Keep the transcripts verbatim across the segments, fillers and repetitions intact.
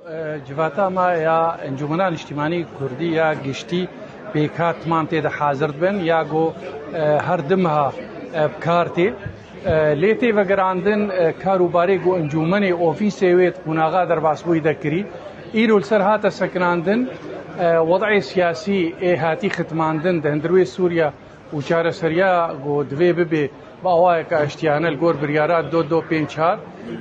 Civata me ya Encûmena Niştîmanî Kurdî ya giştî pêkhat, timam tê de hazir dibin ya ku, e, her du meha, e, bi kar tê. E, lê tê vegerandin, e, kar û barê ku encûmenê ofîsê wê di qonaxa derbasbûyî de kirî. Îro li ser hate sekinandin, e, wed'ê siyasî ê hatî xitmandin di hundirê Sûriya û çareseriya ku divê bibe bi awayeke aştiyane li gor biryara do do pênc çar,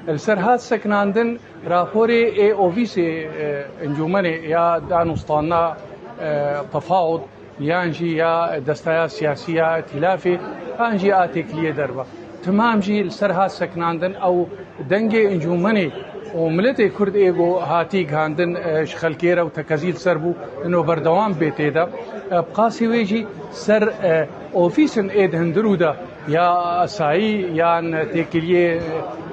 li ser hat sekinandin raporê ê ofîsê, e, encûmenê ya danûstandina, e, tefawud yan jî ya desteya siyasî ya îtîlafê an jî a têkiliyê derve. Timam jî li ser hat sekinandin ew dengê encûmenê û miletê Kurd ê ku hatî gihandin, e, ji xelkê re û tekezî li ser bû, ino berdewam bê tê de. E, bi qasî wê jî ser, e, ofîsin ê di hundirû de ya asayî yan têkiliyê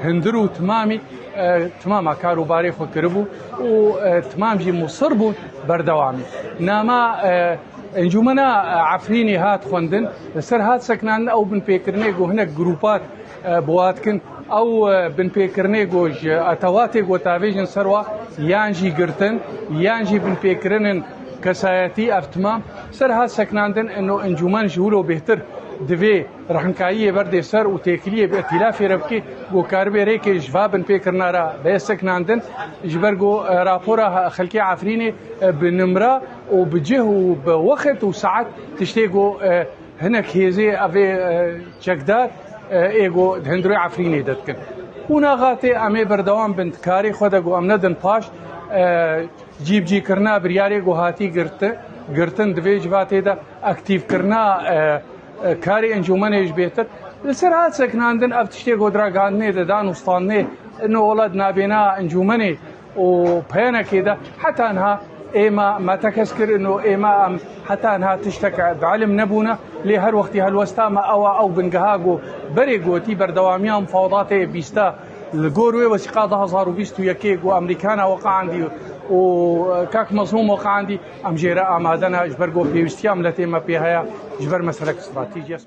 hundir û timamî, e, timama kar û barê xwe kiribû û, e, timam jî musir bûn berdewamî. Nama, e, Encûmena, e, Efrînê hat xwendin, li ser hat sekinandin ew binpêkirinê ku hinek grûpat, e, bi wa dikin, ew, e, binpêkirinê ku ji etewatê ku tavêjin ser wa yan jî girtin, yan jî binpêkirinin kesayetî, ev timam ser hat sekinandin, ino encûmen ji wilo bêhtir divê rihinkayiyê berdê ser û têkiliyê bi îtîlafê re bike, ku karibê rêkê ji va binpêkirina re bê sekinandin, ji ber ku, e, rapora xelkê Efrînê, e, bi nimra û bi cih û bi wext û saet tiştê ku, e, hinek hêzê evê, e, çekdar, e, ê ku di hundirê Efrînê de dikin. Qonaxa tê em ê berdewam bin di karê xwe de ku em nedin paş, e, cîbicîkirina biryarê ku hatî girti-, girtin di vê civatê de aktîfkirina, e, e, karê encûmenê ji bêtir. Li ser hat sekinandin ev tiştê ku di ragihandinê de dan û standinê ino welat nabêna encûmenê û peyanekê de heta niha êma me tekez kir ino êma em heta niha tiştek bi ilim nebûne. Lê her wextî helwesta me ew a ew bingeha ku berê gotî berdewamiya mufawdatê bîsta li gor wê wesîqa du hazar û bîst û yekê ku Amerîkana weqandî û kak Mezlûm weqandî, em jê re amade ne, ji ber ku pêwîstiya miletê me pê heye, ji ber meselek stratejî ye.